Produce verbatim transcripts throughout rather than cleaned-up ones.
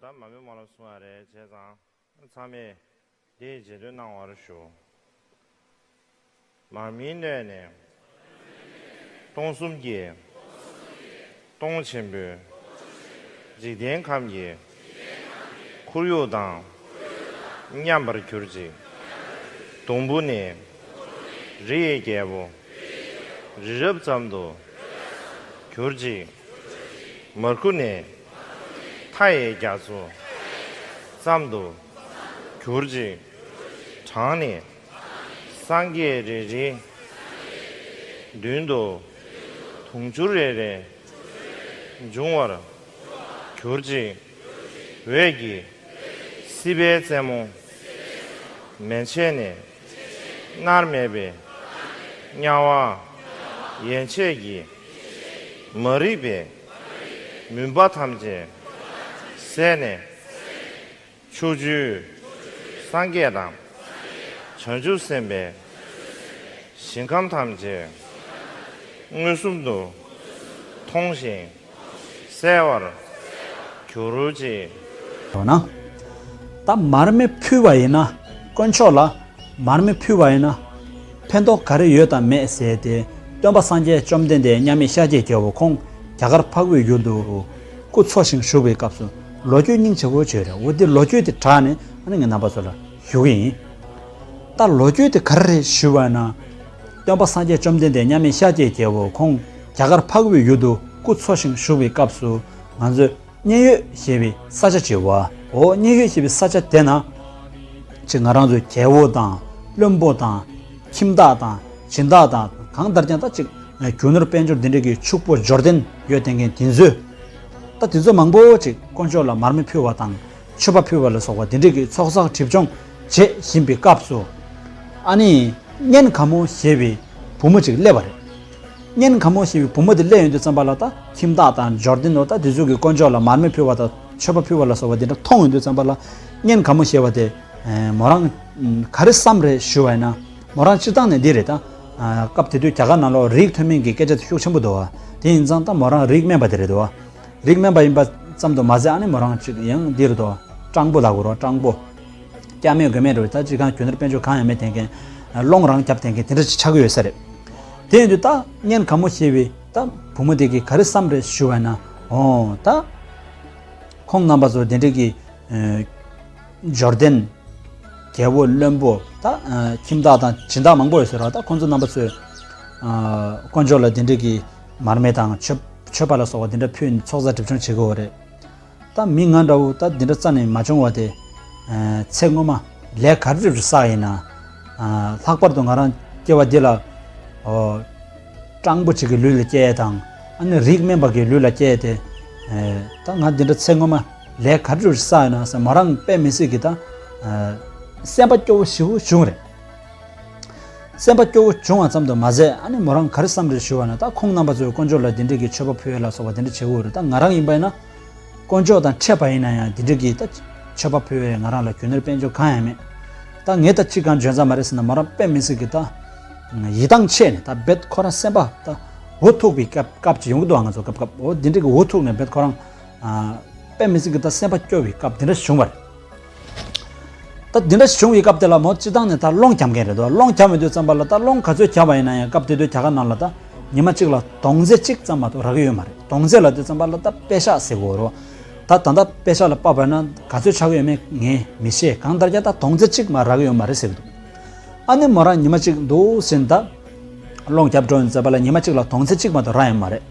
མར་མེ་སྨོན་ལམ་གསུང་བ་རེད། བྱས་ཙང་ཚང་མས་དེའི་རྗེས་ཟློས་གནང་བར་ཞུ། མར་མེའི་སྣོད་ནས་སྟོང་གསུམ་གྱི་སྟོང་ཆེན་པོའི་འཇིག་རྟེན་ཁམས་ཀྱི་ཁོར་ཡུག་དང་མཉམ་པར་གྱུར་ཅིག། སྡོང་བུ་ནས་རི་ཡི་རྒྱལ་པོ་རི་རབ་ཙམ་དུ་གྱུར་ཅིག། མར་ཁུ་ནས་མཐའ་ཡི་རྒྱ་མཚོ་ཙམ་དུ་གྱུར་ཅིག། བྲང་ནས་སངས་རྒྱས་རེ་རེའི་མདུན་དུ་དུང་ཕྱུར་རེ་རེ་འབྱུང་བར་གྱུར་ཅིག། འོད་ཀྱི་སྲིད་པའི་རྩེ་མོ་མན་ཆད་ནས་མནར་མེད་པའི་དམྱལ་བ་ཡན་ཆད་ཀྱི་མ་རིག་པའི་མུན་པ་ཐམས་ཅད་བསལ་ནས། ཕྱོགས་བཅུའི་སངས་རྒྱས་དང་བྱང་ཆུབ་སེམས་དཔའི་ཞིང་ཁམས་ཐམས་ཅད་མངོན་སུམ་དུ་མཐོང་ཞིང་གསལ་བར་གྱུར་ཅིག། འོ་ན། ད་མར་མེ་ཕུལ་བ་ཡིན་ན། དཀོན་མཆོག་ལ་མར་མེ་ཕུལ་བ་ཡིན་ན། ཕན་ཐོགས་ག་རེ་ཡོད་དམ་མེད་ཟེར་ཏེ། སྟོན་པ་སངས་རྒྱས་བཅོམ་ལྡན་འདས་མཉམ་མེད་ཤཱཀྱའི་རྒྱལ་པོ་ཁོང་རྒྱ་གར་འཕགས་པའི་ཡུལ་དུ་སྐུ་འཚོ་ཞིང་བཞུགས་པའི་སྐབས་སུ། ལོ་རྒྱུས་སྙིང་རྗེ་པོ་བརྗོད་རེད། འོ་དེ་ལོ་རྒྱུས་དེ་དྲངས་ནས་ཨ་ནི་ངས་རྣམ་པ་ཚོ་ལ་ཞུ་གི་ཡིན། ད་ལོ་རྒྱུས་དེ་ག་རེ་རེད་ཞུ་བ་ན། སྟོན་པ་སངས་རྒྱས་བཅོམ་ལྡན་འདས་མཉམ་མེད་ཤཱཀྱའི་རྒྱལ་པོ་ཁོང་རྒྱ་གར་འཕགས་པའི་ཡུལ་དུ་སྐུ་འཚོ་ཞིང་བཞུགས་པའི་སྐབས་སུ། ང་ཚོས་མཉན་ཡོད་ཞེས་པའི་ས་ཆ་ཅིག་ཡོད་པ། འོ་མཉན་ཡོད་ཞེས་པའི་ས་ཆ་དེ་ན། ཅིག་ང་རང་ཚོའི་རྒྱལ་པོ་དང་བློན་པོ་དང་ཁྱིམ་བདག་དང་སྦྱིན་བདག་དང་གང་ལྟར་ཀྱང་ད་ཅིག་རྒྱུ་ནོར་དཔལ་འབྱོར་འདི་འདྲ་གི་ཕྱུག་པོ་འབྱོར་ལྡན་ཡོད་བསྡད་མཁན་དེ་ཚོས། ད་དེ་ཚོ་མང་པོ་ཅིག་དཀོན་མཆོག་ལ་མར་མེ་ཕུལ་བ་དང་མཆོད་པ་ཕུལ་བ་ལ་སོགས་པ་འདི་འདྲ་གི་ཚོགས་བསགས་སྒྲིབ་སྦྱོང་བྱེད་བཞིན་པའི་སྐབས་སུ། ཨ་ནི་གཉེན་ག་མོ་ཞེས་པའི་བུ་མོ་ཅིག་སླེབས་པ་རེད། གཉེན་ག་མོ་ཞེས་པའི་བུ་མོ་དེ་སླེབས་ཡོང་དུས་ཙམ་པ་ལ། ད་ཁྱིམ་བདག་དང་འབྱོར་ལྡན་ནོ་ད་དེ་ཚོ་གིས་དཀོན་མཆོག་ལ་མར་མེ་ཕུལ་བ་དང་མཆོད་པ་ཕུལ་བ་ལ་སོགས་པ་དེ་འདྲ་མཐོང་ཡོང་དུས་ཙམ་པ་ལ། གཉེན་ག་མོ་ཞེས་པ་དེ་མོ་རང་ག་རེ་བསམ་རེད་ཞུ་བ་ཡིན་ན། མོ་རང་སྤྱིར་བཏང་ནས་འདི་རེད་ད། སྐབས་དེ་དུས་རྒྱ་གར་ནང་ལོགས་རིགས་མཐོ་དམན་གྱི་སྐད་ཆ་དེ་ཤུགས་ཆེན་པོ་འདུག་བ། དེ་ཡིན་ཙང་ད་མོ་རང་རིགས་དམན་པ་དེ་རེད་འདུག་བ། རིགས་དམན་པ་ཡིན་པ་ཙམ་དུ་མ་ཟད། ཨ་ནི་མོ་རང་ཅིག་ཡང་འདི་རེད་དོ། སྤྲང་པོ་ལབ་དགོས་རེད། སྤྲང་པོ། སྐྱ་མེད་དགོས་མེད་རེད། ད་ཅིག་གང་རྒྱུ་ནོར་དཔལ་འབྱོར་གང་ཡང་མེད་བསྡད་མཁན། སློང་རང་རྒྱབ་བསྡད་མཁན་དེ་འདྲ་ཅིག་ཆགས་ཀྱི་ཡོད་ས་རེད། དེ་ཡིན་དུས་ད་གཉེན་ག་མོ་ཞེས་པའི་ད་བུ་མོ་དེ་གིས་ག་རེ་བསམ་རེད་ཞུ་བ་ན། འོ་ད་ཁོང་རྣམ་པ་ཚོ་དེ་འདྲ་གི་འབྱོར་ལྡན། རྒྱལ་པོ་བློན་པོ་ད་ཁྱིམ་བདག་དང་སྦྱིན་བདག་མང་པོ་ཡོད་ཟེར་བ། ད་ཁོང་ཚོ་རྣམ་པ་ཚོས་དཀོན་མཆོག་ལ་དེ་འདྲ་གི་མར་མེ་དང་མཆོད་མཆོད་པ་ལ་སོགས་པ་དེ་འདྲ་ཕུལ་ནས་ཚོགས་བསགས་སྒྲིབ་སྦྱོང་བྱེད་ཀྱི་ཡོད་རེད། ད་མི་ང་འདྲ་བོ་ད་འདི་འདྲ་རྩ་ནས་མ་བྱུང་བ་དེ། ཨ་ཚེ་སྔོན་མ་ལས་ག་རེ་བསགས་ཡིན་ན། ཨ་ལྷག་པར་དུ་ང་རང་སྐྱེ་བ་འདི་ལ། ཨོ། སྤྲང་པོ་ཅིག་གི་ལུས་ལ་སྐྱེས་དང་། ཨ་ནི་རིགས་དམན་པ་གི་ལུས་ལ་སྐྱེས་ཏེ། ཨེ་ད་ང་འདི་འདྲ་ཚེ་སྔོན་མ་ལས་ག་རེ་བསགས་ཡིན་ན་ཟེར་མོ་རང་དཔེ་མི་སྲིད་ཀྱི་ད། ཨ་སེམས་པ་སྐྱོ་བོ་ཞེ་པོ་བྱུང་རེད། སེམས་པ་སྐྱོ་བོ་བྱུང་བ་ཙམ་དུ་མ་ཟད། ཨ་ནི་མོ་རང་ག་རེ་བསམ་རེད་ཞུ་བ་ན། ད་ཁོང་རྣམ་པ་ཚོས་དཀོན་མཆོག་ལ་འདི་འདྲ་གི་མཆོད་པ་ཕུལ་ཡས་ལ་སོགས་པ་འདི་འདྲ་བྱེད་དགོས་རེད། ད་ང་རང་ཡིན་པ་ཡིན་ན། དཀོན་མཆོག་དང་འཕྲད་པ་ཡིན་ན་ཡང་འདི་འདྲ་གི་ད་མཆོད་པ་ཕུལ་བས་ང་རང་ལ་རྒྱུ་ནོར་དཔལ་འབྱོར་གང་ཡང་མེད། ད་ངས་ད་ཅི་གང་འཇོན་ས་མ་རེད་ཟེར་ན། མོ་རང་དཔེ་མི་སྲིད་ཀྱི་ད་ཡིད་ཐང་ཆད་ནས། ད་རྦད་ཁོ་རང་སེམས་པ་ད་འུ་ཐུག་པའི་སྐབས་སྐབས་ཅིག་ཡོང་གི་འདུག་ང་ཚོ་སྐབས་སྐབས། འོ་འདི་འདྲ་གི་འུ་ཐུག་ནས་རྦད་ཁོ་རང་ཨ་དཔེ་མི་སྲིད་ཀྱི་ད་སེམས་པ་སྐྱོ་བའི་སྐབས་འདི་འདྲ་བྱུང་བ་རེད། ད་འདི་འདྲ་བྱུང་བའི་སྐབས་དེ་ལ་མོ་སྤྱིར་བཏང་ནས་ད་སློང་རྒྱབ་མཁན་རེད་དོ། སློང་རྒྱབ་ཡོང་དུས་ཙམ་པ་ལ། ད་སློང་ག་ཚོད་རྒྱབ་པ་ཡིན་ན་ཡང་སྐབས་དེ་དུས་རྒྱ་གར་ནང་ལ་ད་ཉི་མ་གཅིག་ལ་དོང་ཙེ་གཅིག་ཙམ་མ་གཏོགས་རག་གི་ཡོད་མ་རེད། དོང་ཙེ་ལབ་དུས་ཙམ་པ་ལ་ད་པེ་ཤག་ཟེར་དགོས་རེད། ད་ད་ལྟ་པེ་ཤག་ལ་དཔག་པ་ན་ག་ཚོད་ཆགས་ཀྱི་ཡོད་མེད་ངས་མི་ཤེས། གང་ལྟར་ཀྱང་ད་དོང་ཙེ་གཅིག་མ་རག་གི་ཡོད་མ་རེད་ཟེར་གི་འདུག་ཨ་ནི་མོ་རང་ཉི་མ་གཅིག་འདུག་ཟེར་ད་སློང་རྒྱབ་འགྲོ་ཡོང་དུས་ཙམ་པ་ལ་ཉི་མ་གཅིག་ལ་དོང་ཙེ་གཅིག་མ་གཏོགས་རག་ཡོད་མ་རེད།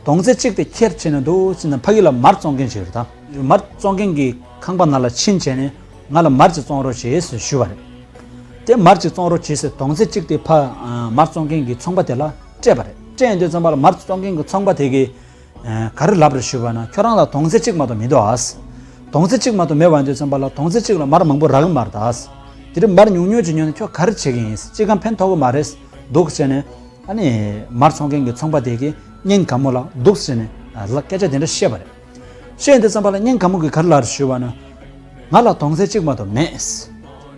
དོང་ཙེ་གཅིག་དེ་ཁྱེར་བྱས་ནས་འདུག་ཟེར་ན། ཕ་གི་ལ་མར་བཙོང་མཁན་ཅིག་ཡོད་རེད། ད་མར་བཙོང་མཁན་གྱི་ཁང་པ་ནང་ལ་ཕྱིན་བྱས་ནས། ང་ལ་མར་ཅིག་བཙོང་རོགས་བྱེད་ཟེར་ཞུས་པ་རེད། དེ་མར་ཅིག་བཙོང་རོགས་བྱེད་ཟེར་དོང་ཙེ་གཅིག་དེ་ཕ་ཨ་མར་བཙོང་མཁན་གྱི་ཚོང་པ་དེ་ལ་སྤྲད་པ་རེད། སྤྲད་ཡོང་དུས་ཙམ་པ་ལ་མར་བཙོང་མཁན་གྱི་ཚོང་པ་དེ་གིས་ཨ་ག་རེ་ལབ་རེད་ཞུས་པ་ན། ཁྱོད་རང་ལ་དོང་ཙེ་གཅིག་མ་གཏོགས་མི་འདུག་ཨ། དོང་ཙེ་གཅིག་མ་གཏོགས་མེད་པ་ཡིན་དུས་ཙམ་པ་ལ། དོང་ཙེ་གཅིག་ལ་མར་མང་པོ་རག་གི་མ་རེད་ད། དེ་རིང་མར་ཉུང་ཉུང་ཅིག་ཉོས་ནས་ཁྱོད་ག་རེ་བྱེད་ཀྱི་ཡིན། ཅི་གང་ཕན་ཐོགས་ཀྱི་མ་རེད་འདུག་ཟེར་ནས། ཨ་ནི་མར་འཚོང་མཁན་གྱི་ཚོང་པ་དེ་གིས་གཉེན་ག་མོ་ལ་འདུག་ཟེར་ནས་ལ་སྐད་ཆ་དེ་འདྲ་བཤད་པ་རེད། བཤད་ཡོང་དུས་ཙམ་པ་ལ་གཉེན་ག་མོ་གིས་ག་རེ་ལབ་རེད་ཞུས་པ་ན། ང་ལ་དོང་ཙེ་གཅིག་མ་གཏོགས་མེད།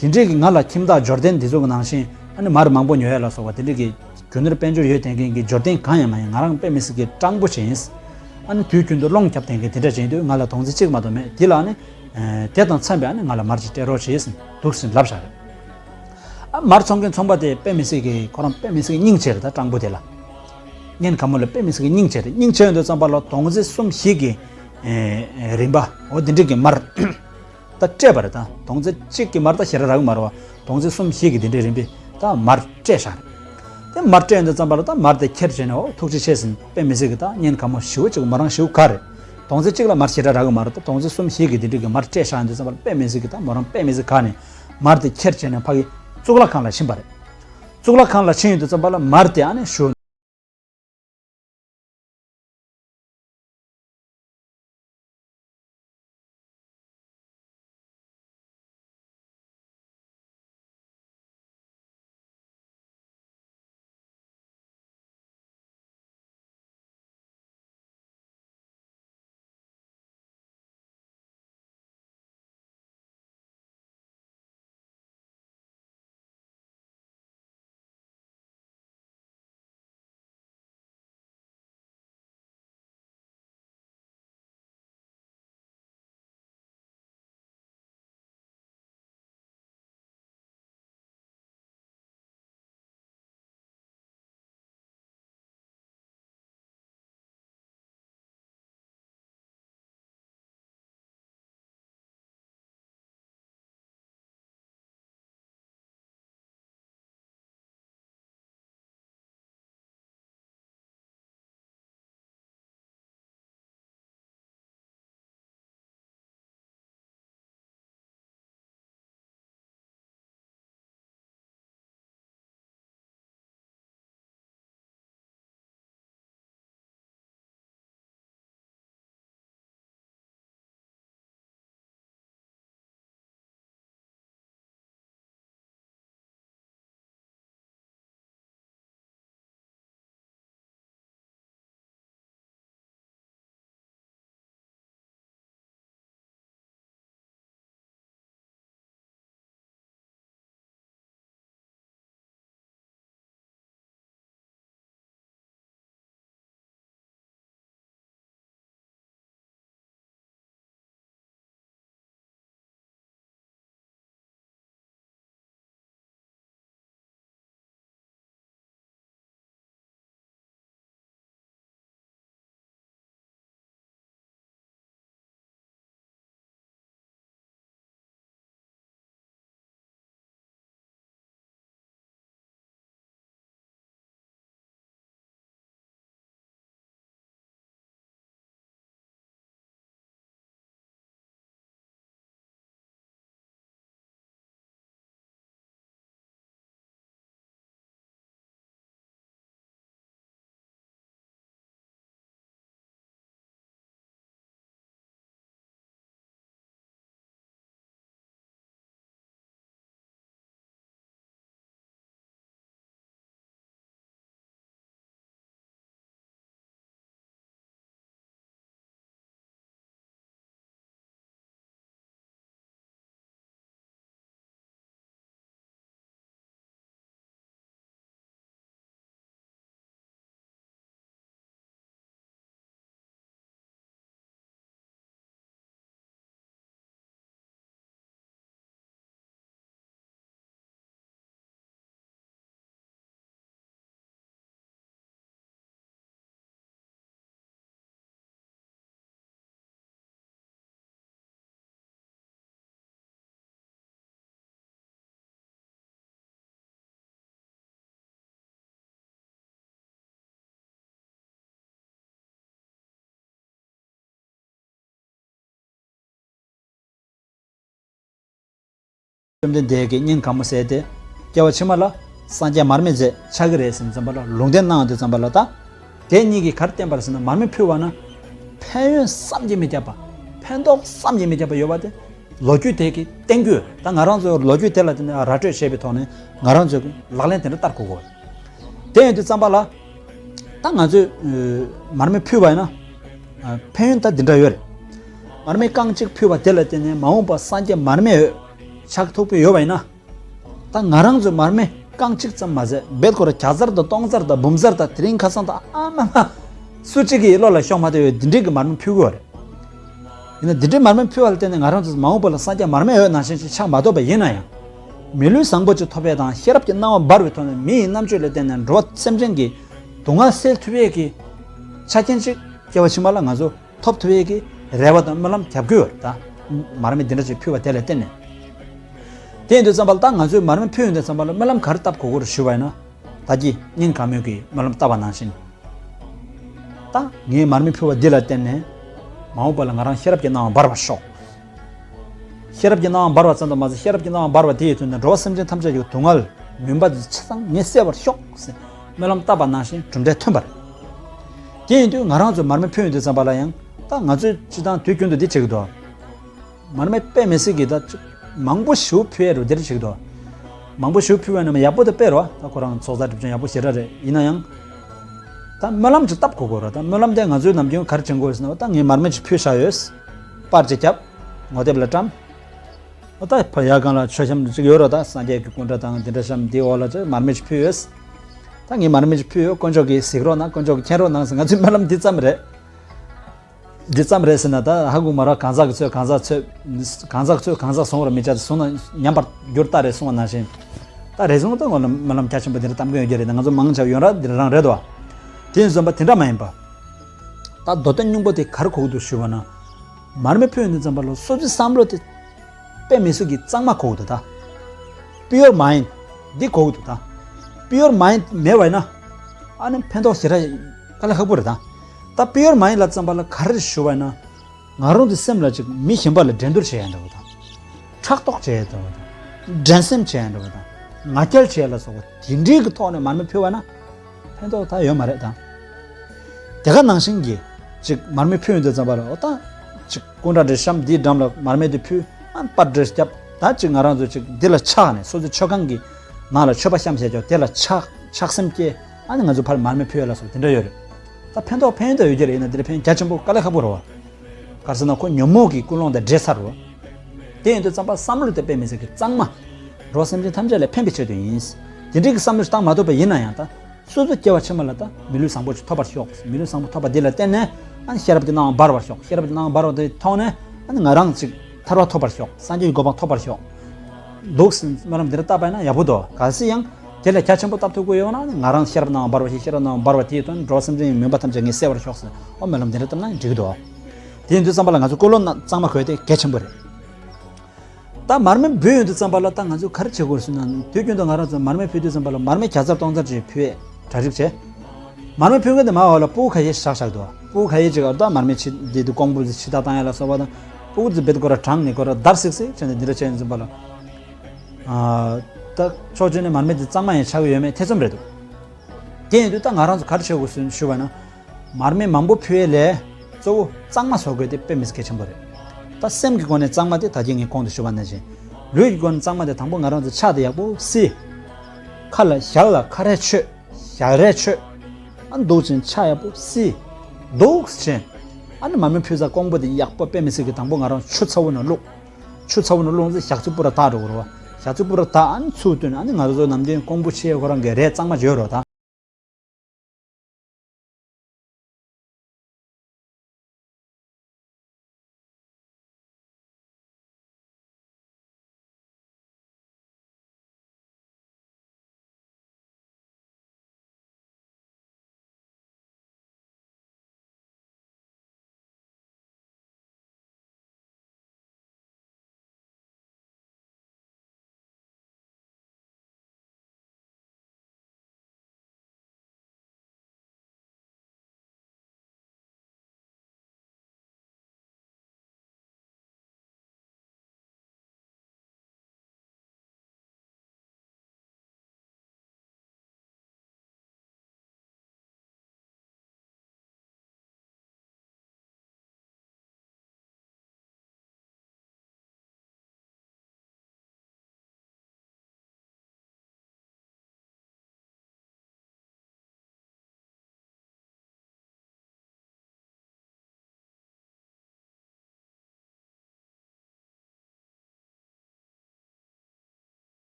དེ་འདྲས་ཀྱི་ང་ལ་ཁྱིམ་བདག་འབྱོར་ལྡན་འདི་ཚོ་གི་ནང་བཞིན་ཨ་ནི་མར་མང་པོ་ཉོ་ཡ་ལ་སོགས་པ་དེ་འདྲས་ཀྱི་རྒྱུ་ནོར་དཔལ་འབྱོར་ཡོད་བསྡད་མཁན་གྱི་འབྱོར་ལྡན་གང་ཡང་མ་ཡིན། ང་རང་དཔེ་མི་སྲིད་ཀྱི་སྤྲང་པོ་ཞིག་ཡིན། ཨ་ནི་དུས་རྒྱུན་དུ་སློང་རྒྱབ་བསྡད་མཁན་དེ་འདྲ་བྱེད་དུས་ང་ལ་དོང་ཙེ་གཅིག་མ་གཏོགས་མེད། དེ་ལ་ཨ་ནི་དེ་དང་འཚམས་པའི་ཨ་ནི་ང་ལ་མར་ཅིག་སྤྲད་རོགས་བྱེད་ཟེར་འདུག་ཟེར་ལབ་བཞག་རེད། ཨ་མར་འཚོང་མཁན་ཚོང་པ་དེ་དཔེ་མི་སྲིད་ཀྱི་ཁོ་རང་དཔེ་མི་སྲིད་ཀྱི་སྙིང་རྗེ་རེད། ད་སྤྲང་པོ་དེ་ལ་གཉེན་ག་མོ་ལ་དཔེ་མི་སྲིད་ཀྱི་སྙིང་རྗེ་རེད། སྙིང་རྗེ་ཡོང་དུས་ཙམ་པ་ལ་དོང་ཙེ་གསུམ་བཞི་གི་རིན་པ་འོ་དེ་འདྲ་གི་མར་ད་སྤྲད་པ་རེད། ད་དོང་ཙེ་གཅིག་གི་མར་ད་ཞེ་དྲག་རག་གི་མ་རེད་བ། དོང་ཙེ་གསུམ་བཞི་གི་དེ་འདྲའི་རིན་པ་ད་མར་སྤྲད་བཞག་རེད། དེ་མར་སྤྲད་ཡོང་དུས་ཙམ་པ་ལ་ད་མར་དེ་ཁྱེར་བྱས་ནས་འོ་ཐུགས་རྗེ་ཆེ་ཟེར་དཔེ་མི་སྲིད་ཀྱི་ད་གཉེན་ག་མོ་ཞེ་པོ་ཅིག་མོ་རང་ཞེ་པོ་དགའ་རེད། དོང་ཙེ་གཅིག་ལ་མར་ཞེ་དྲག་རག་གི་མ་རེད། ད་དོང་ཙེ་གསུམ་བཞི་གི་དེ་འདྲ་གི་མར་སྤྲད་བཞག་ཡོང་དུས་ཙམ་པ་ལ་དཔེ་མི་སྲིད་ཀྱི་ད་མོ་རང་དཔེ་མི་སྲིད་དགའ་ནས་མར་དེ་ཁྱེར་བྱས་ནས་ཕ་གི་གཙུག་ལག་ཁང་ལ་ཕྱིན་པ་རེད། གཙུག་ལག་ཁང་ལ་ཕྱིན་ཡོང་དུས་ཙམ་པ་ལ་མར་དེ་ཨ་ནི་ཞུ། བཅོམ་ལྡན་འདས་ཀྱིས་སྙིང་གང་མོ་ཟེར་ཏེ། སྐྱེ་བ་ཕྱི་མ་ལ་སངས་རྒྱས་མར་མེ་མཛད་ཆགས་ཀྱི་རེད་ཟེར་ཙམ་པ་ལ་ལུང་བསྟན་གནང་དུས་ཙམ་པ་ལ་ད། དེ་གཉིས་ཀྱིས་ག་རེ་བསྟན་པ་རེད་ཟེར་ན་མར་མེ་ཕུལ་བ་ན། ཕན་ཡོན་བསམ་གྱིས་མི་ཁྱབ་པ། ཕན་ཐོགས་བསམ་གྱིས་མི་ཁྱབ་པ་ཡོད་པ་དེ། ལོ་རྒྱུས་དེ་གིས་བསྟན་རྒྱུ་ད་ང་རང་ཚོས་ལོ་རྒྱུས་དེ་ལ་བརྟེན་ནས་ར་སྤྲོད་བྱས་པའི་ཐོག་ནས་ང་རང་ཚོས་ལག་ལེན་དེ་འདྲ་བསྟར་དགོས་གོ། དེ་ཡིན་དུས་ཙམ་པ་ལ། ད་ང་ཚོས་མར་མེ་ཕུལ་བ་ཡིན་ན། ཕན་ཡོན་ད་འདི་འདྲ་ཡོད་རེད། མར་མེ་རྐང་གཅིག་ཕུལ་བ་དེ་ལ་བརྟེན་ནས་མ་འོངས་པ་སངས་རྒྱས་མར་མེ་འོད་ཆགས་ཐུབ་ཀྱི་ཡོད་པ་ཡིན་ན། ད་ང་རང་ཚོས་མར་མེ་རྐང་གཅིག་ཙམ་མ་ཟད་རྦད་ཁོ་ར་བརྒྱ་ཚར་དང་སྟོང་ཚར་དང་འབུམ་ཚར་དང་དེ་རིང་ཁ་སང་དང་ཨ་མ་མ། སུ་གཅིག་གིས་བློ་ལ་ཤོང་མ་ཐུབ་ཡོད་འདི་འདྲའི་གི་མར་མེ་ཕུལ་གི་ཡོད་རེད། ཡིན་ན་འདི་འདྲའི་མར་མེ་ཕུལ་བ་ལ་བརྟེན་ནས་ང་རང་ཚོ་མ་འོངས་པ་ལ་སངས་རྒྱས་མར་མེ་ཡོད་ནང་བཞིན་ཞིག་ཆགས་མ་ཐུབ་པ་ཡིན་ན་ཡང་། མི་ལུས་བཟང་པོ་ཅིག་ཐོབ་པའི་དང་ཤེས་རབ་ཀྱི་སྣང་བ་འབར་བའི་ཐོག་ནས་མི་ཡི་རྣམ་དཔྱོད་ལ་བརྟེན་ནས་འགྲོ་བ་སེམས་ཅན་གྱི་སྡུག་བསྔལ་སེལ་ཐུབ་ཡས་ཀྱི་ཆ་རྐྱེན་ཅིག་སྐྱེ་བ་ཕྱི་མ་ལ་ང་ཚོ་ཐོབ་ཐུབ་ཡས་ཀྱི་རེ་བ་དང་སྨོན་ལམ་རྒྱབ་ཀྱི་ཡོད་རེད་ད། མར་མེ་འདི་འདྲ་ཅིག་ཕུལ་བ་དེ་ལ་བརྟེན་ནས། དེ་ཡིན་དུས་ཙམ་པ་ལ་ད་ང་ཚོས་མར་མེ་ཕུལ་ཡོང་དུས་ཙམ་པ་ལ་སྨོན་ལམ་ག་རེ་བཏབ་དགོས་ཀྱི་རེད་ཞུ་བ་ཡིན་ན། བདག་གིས་སྙིང་གང་མོས་ཀྱིས་སྨོན་ལམ་བཏབ་པ་ནང་བཞིན། ད་ངས་མར་མེ་ཕུལ་བ་འདི་ལ་བརྟེན་ནས། མ་འོངས་པ་ལ་ང་རང་ཤེས་རབ་ཀྱི་སྣང་བ་འབར་བར་ཤོག་ཤེས་རབ་ཀྱི་སྣང་བ་འབར་བ་ཙམ་དུ་མ་ཟད་ཤེས་རབ་ཀྱི་སྣང་བ་འབར་བ་དེ་ཡི་དོན་དུ་འགྲོ་བ་སེམས་ཅན་ཐམས་ཅད་ཀྱི་སྡུག་བསྔལ་མུན་པ་ཆ་ཚང་ངས་བསལ་བར་ཤོག་ཟེར་སྨོན་ལམ་བཏབ་པ་ནང་བཞིན་གྲུབ་འབྲས་ཐོན་པ་རེད། དེ་ཡིན་དུས་ང་རང་ཚོ་མར་མེ་ཕུལ་ཡོང་དུས་ཙམ་པ་ལ་ཡང་ད་ང་ཚོས་སྤྱི་བཏང་དུས་རྒྱུན་དུ་འདི་བྱེད་ཀྱི་འདུག་མར་མེ་དཔེ་མི་སྲིད་ཀྱི་ད་ཅིག་མང་པོ་ཞིག་ཕུལ་ཡས་རུ་འདིར་ཞིག་འདུག་མང་པོ་ཞིག་ཕུལ་བ་ན་མ་ཡག་པོ་དེ་དཔེ་རུ་ད་ཁོ་རང་ཚོགས་བསགས་སྒྲིབ་སྦྱོང་ཡག་པོ་ཞེ་དྲག་རེད། ཡིན་ན་ཡང་། ད་སྨོན་ལམ་ཅིག་བཏབ་དགོས་དགོས་ར། ད་སྨོན་ལམ་དེ་ང་ཚོའི་ནམ་རྒྱུན་ག་རེ་བྱེད་དགོས་ཟེར་ན་ད་ངས་མར་མེ་ཅིག་ཕུལ་བཞག་ཡོད། པར་ཅིག་བརྒྱབ། ངོ་དེབ་ལ་བཀྲམ། ད་ཕ་ཡ་གང་ལ་མཆོད་བཤམས་ཅིག་ཡོད་ར། ད་སངས་རྒྱས་ཀྱི་སྐུ་འདྲ་དང་འདི་འདྲ་བཤམས་འདིའི་འོག་ལ་ཅིག་མར་མེ་ཅིག་ཕུལ་ཡོད། ད་ངས་མར་མེ་ཅིག་ཕུལ་ཡོད། དཀོན་མཆོག་གིས་གཟིགས་རོགས་གནང་། དཀོན་མཆོག་གིས་མཁྱེན་རོགས་གནང་ཟེར་ང་ཚོའི་སྨོན་ལམ་འདི་ཙམ་རེད། འདི་ཙམ་རེད་ཟེར་ན་ད་ཧ་གོ་མ་རེད། གང་ཟག་གིས་འཚོལ་གང་ཟག་འཚོལ། གང་ཟག་འཚོལ་གང་ཟག་བཟུང་བར་མི་བྱ་སྟེ་བཟུང་ན་ཉམས་པར་འགྱུར་ལྟ་རེད་གསུངས་པ་ནང་བཞིན། ད་རེ་ཟུང་ད་ངོ་ལ་སྨོན་ལམ་རྒྱ་ཆེན་པོ་འདི་འདྲ་བཏབ་མཁན་ཡོད་ཀྱི་རེད། ད་ང་ཚོ་མང་ཆེ་བ་ཡོན་ར་འདི་རང་རེད་དོ། དེ་ཡིན་ཙམ་པ་དེ་འདྲ་མ་ཡིན་པ། ད་མདོ་དོན་སྙིང་པོ་དེ་ག་རེ་གོ་གི་འདུག་ཞུ་བ་ན། མར་མེ་ཕུལ་ཡོང་དུས་ཙམ་པ་ལ་སོ་སོའི་བསམ་བློ་དེ་དཔེ་མི་སྲིད་ཀྱི་གཙང་མ་གོ་གི་འདུག་ད་pure mind འདི་གོ་གི་འདུག་ད་pure mind མེད་པ་ཡིན་ན། ཨ་ནི་ཕན་ཐོགས་ཞེ་དྲག་དཀའ་ལས་ཁག་པོ་རེད་ད། ད་pure mind ལ་བརྩམས་པ་ལ་ག་རེ་ཞུ་བ་ཡིན་ན། ང་རང་ཚོའི་སེམས་ལ་ཅིག་མི་གཞན་པ་ལ་འགྲན་བསྡུར་བྱེད་ཡ་འདྲ་བོ་དང་། ཕྲག་དོག་བྱེད་ཡ་འདྲ་བོ་དང་། འགྲན་སེམས་བྱེད་ཡ་འདྲ་བོ་དང་། ང་རྒྱལ་བྱེད་ཡ་ལ་སོགས་པ་དེ་འདྲའི་གི་ཐོག་ནས་མར་མེ་ཕུལ་བ་ན། ཕན་ཐོགས་ད་ཡོད་མ་རེད་དང་། དེ་ག་ནང་བཞིན་གྱི་ཅིག་མར་མེ་ཕུལ་ཡོང་དུས་ཙམ་པ་ལ་འོ་ད་ཅིག་སྐུ་འདྲ་འདྲ་བཤམས་འདིའི་འགྲམ་ལ་མར་མེ་དེ་ཕུལ། ཨ་པར་འདྲ་བརྒྱབ། ད་ཅིག་ང་རང་ཚོ་ཅིག་འདི་ལ་ཆགས་ནས་སོ་སོའི་མཆོད་ཁང་གི་ནང་ལ་མཆོད་པ་བཤམས་བྱས་ཀྱང་དེ་ལ་ཆགས་ཆགས་སེམས་སྐྱེ། ཨ་ནི་ང་ཚོ་ཕར་མར་མེ་ཕུལ་ཡ་ལ་སོགས་དེ་འདྲ་ཡོད་རེད། ད་ཕན་ཐོགས་ཕན་ཡོན་ད་ཡོད་ཀྱི་རེད། ཡིན་ན་འདི་ལ་ཕན་རྒྱ་ཆེན་པོ་དཀའ་ལས་ཁག་པོ་རེད་བ། ག་རེ་ཟེར་ན་ཁོ་ཉོན་མོངས་ཀྱི་ཀུན་སློང་དང་འདྲེས་ཚར་བ། དེ་ཡིན་དུས་ཙམ་པ་བསམ་བློ་དེ་དཔེ་མི་སྲིད་ཀྱི་གཙང་མ། འགྲོ་བ་སེམས་ཅན་ཐམས་ཅད་ལ་ཕན་པའི་ཆེད་དུ་ཡིན། དེ་འདྲའི་གི་བསམ་བློ་ཞིག་བཏང་མ་ཐུབ་པ་ཡིན་ན་ཡང་ད། སོ་སོ་སྐྱེ་བ་ཕྱི་མ་ལ་ད་མི་ལུས་བཟང་པོ་ཞིག་ཐོབ་པར་ཤོག་མི་ལུས་བཟང་པོ་ཐོབ་པ་འདི་ལ་བརྟེན་ནས་ཨ་ནི་ཤེས་རབ་ཀྱི་སྣང་བ་འབར་བར་ཤོག་ཤེས་རབ་ཀྱི་སྣང་བ་འབར་བ་དེ་ཐོག་ནས་ཨ་ནི་ང་རང་ཅིག་ཐར་པ་ཐོབ་པར་ཤོག་སངས་རྒྱས་ཀྱི་གོ་འཕང་ཐོབ་པར་ཤོག་འདུག་སེ་སྨོན་ལམ་འདི་འདྲ་བཏབ་པ་ཡིན་ན་ཡག་པོ་འདུག་གལ་སྲིད་ཡང་དེ་ལས་རྒྱ་ཆེན་པོ་བཏབ་ཐུབ་ཀྱི་ཡོད་ན་ནི་ང་རང་ཤེས་རབ་སྣང་བ་འབར་བ་ཞིག་ཤེས་རབ་སྣང་བ་འབར་བ་དེའི་དོན་འགྲོ་བ་སེམས་ཅན་གྱི་མུན་པ་ཐམས་ཅད་ངས་བསལ་བར་ཤོག་ཟེར་ཨོ་སྨོན་ལམ་འདི་འདྲ་བཏབ་ན་འགྲིག་གི་འདུག་དེ་ཡིན་དུས་ཙམ་པ་ལ་ང་ཚོ་ཀུན་སློང་གཙང་མ་དགོས་དེ་གལ་ཆེན་པོ་རེད། ད་མར་མེ་འབུལ་ཡོང་དུས་ཙམ་པ་ལ་ད་ང་ཚོས་ག་རེ་བྱེད་དགོས་ཟེར་ན་དུས་རྒྱུན་དུ་ང་རང་ཚོ་མར་མེ་ཕུལ་དུས་ཙམ་པ་ལ་མར་མེ་བརྒྱ་ཚར་སྟོང་ཚར་ཅིག་ཕུལ་གྲ་སྒྲིག་བྱས། མར་མེ་ཕུལ་མཁན་དེ་མར་འོག་ལ་ཕྲུ་གུ་ཁ་ཤས་བཞག་བཞག་འདུག་ཕྲུ་གུ་ཁ་ཤས་ཅིག་ཨ་ད་མར་མེ་ཕྱི་འདི་དུ་ཀོང་བུ་ཕྱི་ཐག་བཏང་ཡ་ལ་སོགས་པ་དང་ཕྲུ་གུ་ཚོ་བེད་ཁོ་ར་དྲངས་ནས་ཁོ་ར་བརྡབ་སིག་སིག་བྱས་ནས་འདི་འདྲ་བྱས་ཡོང་དུས་ཙམ་པ་ལ། ཨ་ད་ཕྱོགས་གཅིག་ནས་མར་མེ་འདི་གཙང་མ་ཡང་ཆགས་ཀྱི་ཡོད་མེད་ཐེ་ཚོམ་རེད་འདུག་དེ་ཡིན་དུས་ད་ང་རང་ཚོ་ག་རེ་བྱེད་དགོས་ཟེར་ཞུས་པ་ན། མར་མེ་མང་པོ་ཕུལ་ཡས་ལས་གཙོ་བོ་གཙང་མ་བཟོ་དགོས་དེ་དཔེ་མི་སྲིད་གལ་ཆེན་པོ་རེད། ད་སེམས་ཀྱི་སྒོ་ནས་གཙང་མ་དེ་ད་གིན་ངས་གོང་དུ་ཞུས་པ་ནང་བཞིན། ལུས་ཀྱི་སྒོ་ནས་གཙང་མ་དེ་དང་པོ་ང་རང་ཚོ་ཕྱག་དེ་ཡག་པོ་བསིལ། ཁ་ལ་ཞལ་ལ་ཁ་རས་མཆོད། ཞལ་རས་མཆོད། ཨ་འདུག་ཅིང་ཕྱག་ཡག་པོ་བསིལ། འདུག་ཅིང་། ཨ་ནི་མར་མེ་ཕུལ་ས་ཀོང་པོ་དེ་ཡག་པོ་དཔེ་མི་སྲིད་ཀྱི་དང་པོ་ང་རང་ཆུ་ཚ་བོ་ནང་བླུགས། ཆུ་ཚ་བོ་ནང་བླུགས་ཚེ་ཞག་ཚི་པུ་ར་དག་འགྲོ་གི་རེད་བ། ཞག་ཚི་པུ་ར་དག་ཨ་ནི་ཚུར་བཏོན་ཨ་ནི་ང་རང་ཚོ་ནམ་རྒྱུན་ཀོང་པོ་ཕྱེ་ཁོ་རང་གི་རས་གཙང་མ་བྱོས་རོགས་དང་།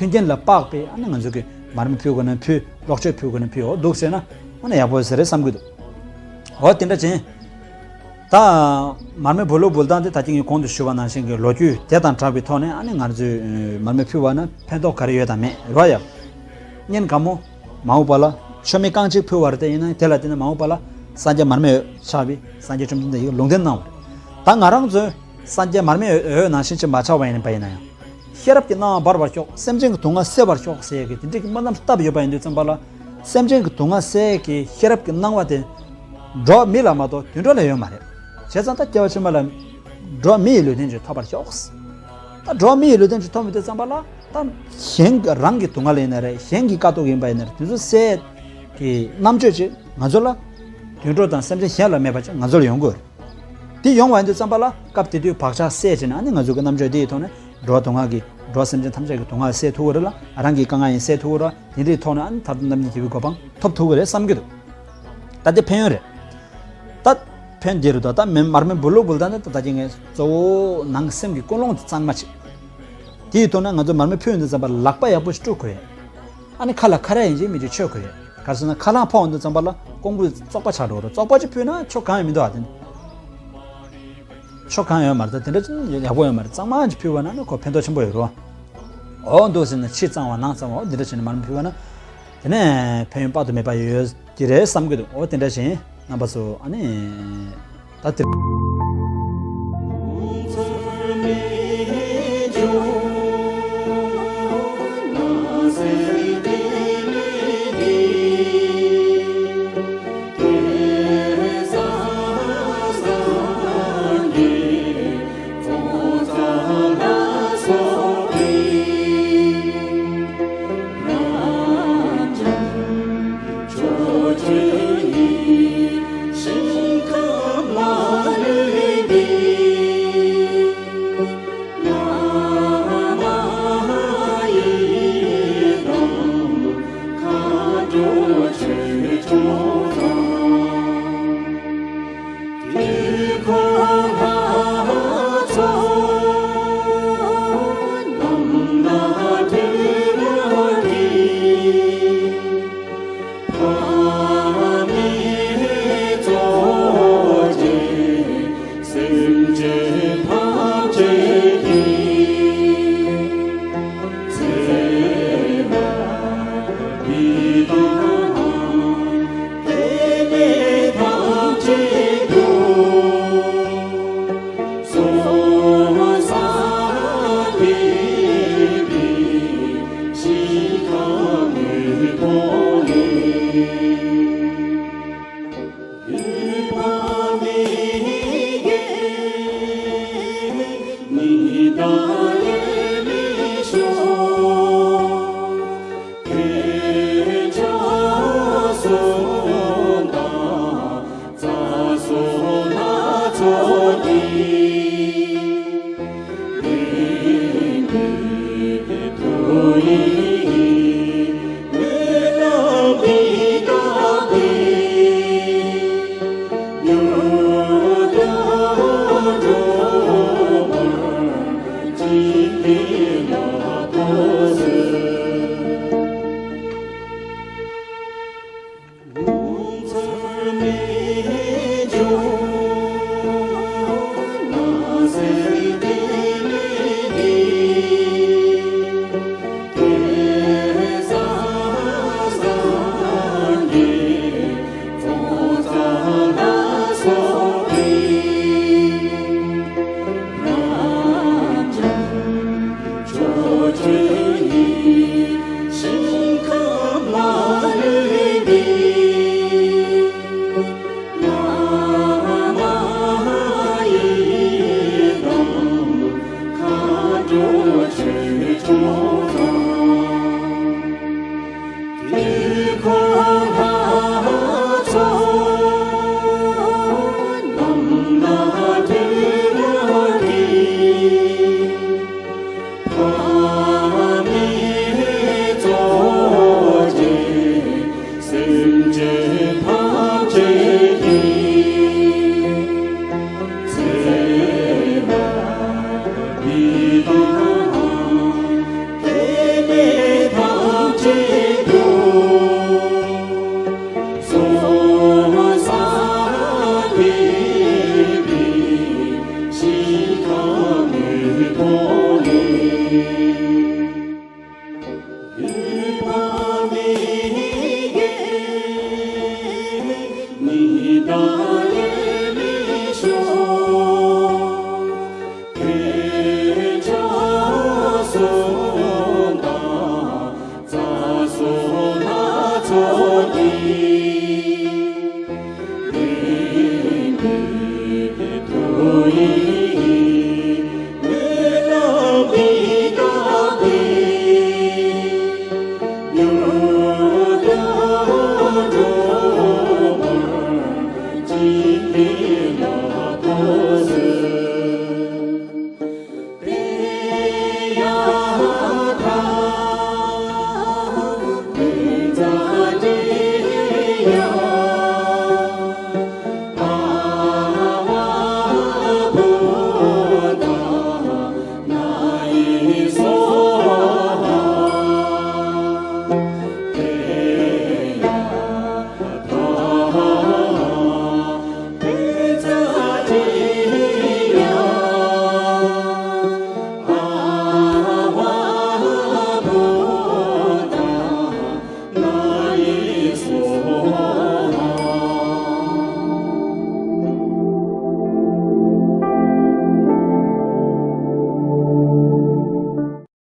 མཐུན་རྐྱེན་ལ་དཔག་པའི་ཨ་ནི་ང་ཚོ་གི་མར་མེ་ཕུལ་དགོས་ན་ཕུལ། གློག་མཆོད་ཕུལ་དགོས་ན་ཕུལ། འོ་འདུག་ཟེར་ན་ཨ་ནི་ཡག་པོ་ཟེར་རེད་བསམ་གྱི་འདུག་འོ་དེ་འདྲ་བྱས། ད་མར་མེ་བུ་ལུག་འབུལ་སྟངས་དེ་ད་ཅི་ངས་གོང་དུ་ཞུས་པ་ནང་བཞིན་གྱི་ལོ་རྒྱུས་དེ་དང་སྦྲགས་པའི་ཐོག་ནས་ཨ་ནི་ང་ཚོས་མར་མེ་ཕུལ་བ་ན་ཕན་ཐོགས་ག་རེ་ཡོད་དམ་མེད་རོ་ཡ། སྙིང་ག་མོ། མ་འོངས་པ་ལ་མཆོད་མེ་རྐང་གཅིག་ཕུལ་བ་རེད་དེ་ཡིན་ན་དེ་ལ་བརྟེན་ནས་མ་འོངས་པ་ལ་སངས་རྒྱས་མར་མེ་འོད་ཆགས་པའི་སངས་རྒྱས་བཅོམ་ལྡན་འདས་ཡིས་ལུང་བསྟན་གནང་བ་རེད། ད་ང་རང་ཚོས་སངས་རྒྱས་མར་མེ་འོད་ནང་བཞིན་ཅིག་མ་ཆགས་པ་ཡིན་པ་ཡིན་ན་ཡང་། ཤེས་རབ་ཀྱི་སྣང་བ་འབར་བར་ཤོག་སེམས་ཅན་གྱི་སྡུག་བསྔལ་སེལ་བར་ཤོག་ཟེར་ཡས་ཀྱི་དེ་འདྲའི་གི་སྨོན་ལམ་བཏབ་ཡོད་པ་ཡིན་དུས་ཙམ་པ་ལ། སེམས་ཅན་གྱི་སྡུག་བསྔལ་སེལ་ཡས་ཀྱི་ཤེས་རབ་ཀྱི་སྣང་བ་དེ་འགྲོ་བ་མི་ལ་མ་གཏོགས་དུད་འགྲོ་ལ་ཡོད་མ་རེད། བྱས་ཙང་ད་སྐྱེ་བ་ཕྱི་མ་ལ་འགྲོ་བ་མི་ཡི་ལུས་རྟེན་ཅིག་ཐོབ་པར་ཤོག་ད་འགྲོ་བ་མི་ཡི་ལུས་རྟེན་ཅིག་ཐོབ་མི་དུས་ཙམ་པ་ལ་ད་གཞན་གྱི་རང་གི་སྡུག་བསྔལ་ཡིན་ན་རེད། གཞན་གྱི་དཀའ་སྡུག་ཡིན་པ་ཡིན་ན་རེད། དེ་ཚོ་སེལ་ཡས་ཀྱི་རྣམ་དཔྱོད་ཅིག་ང་ཚོ་ལ། དུད་འགྲོ་དང་སེམས་ཅན་གཞན་ལ་མེད་པ་ཅིག་ང་ཚོ་ལ་ཡོང་དགོས་རེད། དེ་ཡོང་བ་ཡིན་དུས་ཙམ་པ་ལ་སྐབས་དེ་དུས་བག་ཆགས་སད་བྱས་ནས་ཨ་ནི་ང་ཚོ་གི་རྣམ་དཔྱོད་དེ་ཡི་ཐོག་ནས་འགྲོ་བ་སྡུག་བསྔལ་གྱི་འགྲོ་བ་སེམས་ཅན་ཐམས་ཅད་ཀྱི་སྡུག་བསྔལ་སེལ་ཐུབ་ཀྱི་རེད་ལ། རང་གི་དཀའ་ངལ་ཡང་སེལ་ཐུབ་ཀྱི་རེད། དེ་འདྲའི་ཐོག་ནས་ཨ་ནི་ཐར་པ་དང་རྣམ་གཉིས་རྒྱལ་བའི་གོ་འཕང་ཐོབ་ཐུབ་ཀྱི་རེད་བསམ་གྱི་འདུག་ད་དེ་ཕན་ཡོན་རེད། ད་ཕན་འདི་རུ་ད་ད་མེ་མར་མེ་བུ་ལུག་འབུལ་ད་ནི་ད་ད་ཅི་ངས་གཙོ་བོ་ནང་སེམས་ཀྱི་ཀུན་སློང་དེ་གཙང་མ་བྱེད། དེ་ཡི་ཐོག་ནས་ང་ཚོ་མར་མེ་ཕུལ་ཡོང་དུས་ཙམ་པ་ལ་ལག་པ་ཡག་པོ་ཞིག་བཀྲུ་དགོས། ཨ་ནི་ཁ་ལ་ཁ་རས་ཡིན་གཅིག་མིན་གཅིག་མཆོད་དགོས། ག་རེ་ཟེར་ན་ཁ་རླངས་ཕོག་འོང་དུས་ཙམ་པ་ལ་ཀོང་བུ་བཙོག་པ་ཆགས་འགྲོ་རེད། བཙོག་པ་ཅིག་ཕུལ་ན་ཆོ་གང་ཡང་མི་འདུག་ཨ། དེ་ནི་ཆོ་གང་ཡོད་མ་རེད། ད་དེ་འདྲ་ཅིག་ཡག་པོ་ཡོད་མ་རེད། གཙང་མ་ཅིག་ཕུལ་བ་ན་ནི་ཁོ་ཕན་ཐོགས་ཆེན་པོ་ཡོད་རེད་བ། འོ་འདུག་ཟེར་ན་ཕྱི་གཙང་བ་ནང་གཙང་བ་འོ་འདི་འདྲ་བྱས་ནས་མར་མེ་ཕུལ་བ་ན་དེ་ནས་ཕན་ཡོན་དཔག་ཏུ་མེད་པ་ཡོད་ཀྱི་རེད་བསམ་གྱི་འདུག་འོ་དེ་འདྲ་བཞིན་རྣམ་པ་ཚོ་ཨ་ནི་ད་དེ།